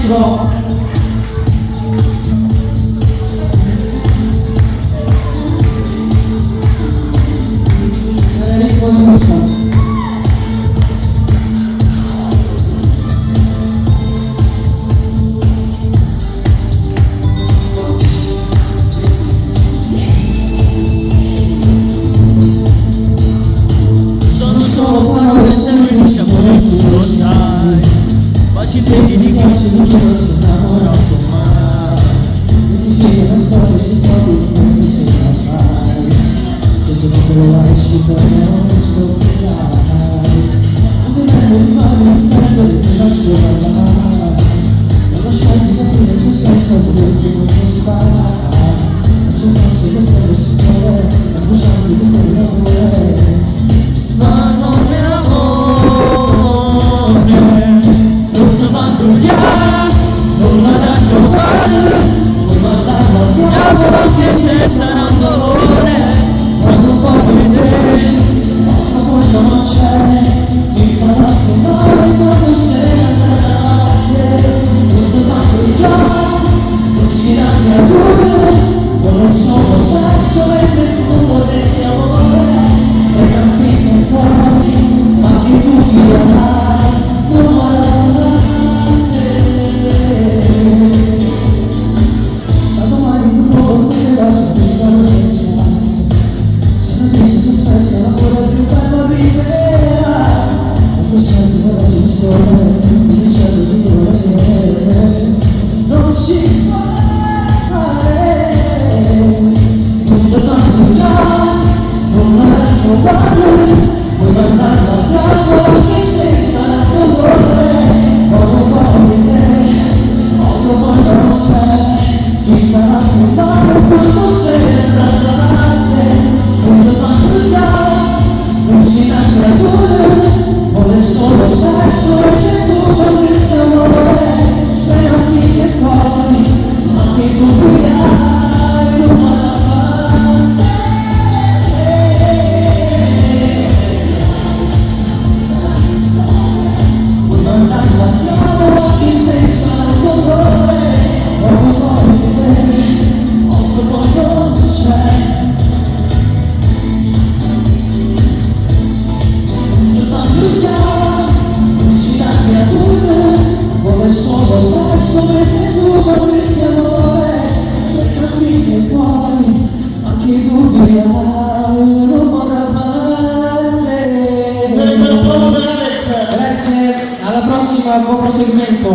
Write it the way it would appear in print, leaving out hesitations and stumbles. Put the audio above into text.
Maestro. Federico Di Musso. Sono solo parole se noi diciamo tu lo sai. Ma ci credi di chi se non si innamorato mai. E ti spiego la storia se proprio non si ce la fai. Se tu non te lo lasci per me non scoprirai. Anche bello di male ti prendere ti lascio parlare. Non lasciarti capire che senza dubbio non può stare. Se fosse che per il Signore, non di quell'amore. Ma non è amore, non ti fa imbrogliare, non la da giocare, puoi mandarlo al diavolo anche se sarà un dolore, quando poi vedere, Altro poi non c'è, ti farà più male quando sei andata. Non ti fa brillare, non si dà creature, vuole solo sesso mentre tu vorresti amore. E finché puoi, ma che tu dirai, non malate. Da domani di nuovo ti lascio questa luce. Se non ti sospetta l'amore più bello arriverà. E senti ora il sole, il cielo di volere. Non si può fare, tutto tanto già, non la lascio guardare, puoi mandarlo al diavolo anche se sarà dolore. Poco poi di te, poco poi non c'è, ti farà più male quando sei andata te. Tutto tanto già, non si dà creature, vuole solo sesso e che tu vorresti amore. Spero finché poi, ma che tu dirai non malate. Puoi mandarlo al diavolo anche senza dolore, poco poi di te, poco poi non c'è. Tutto fa bruciare, non si dà creature, vuole solo sesso mentre tu vorresti amore. Se finché puoi, ma che dubbi hai, non vorrà Un mai. applauso per Alex. Grazie, alla prossima, buon proseguimento.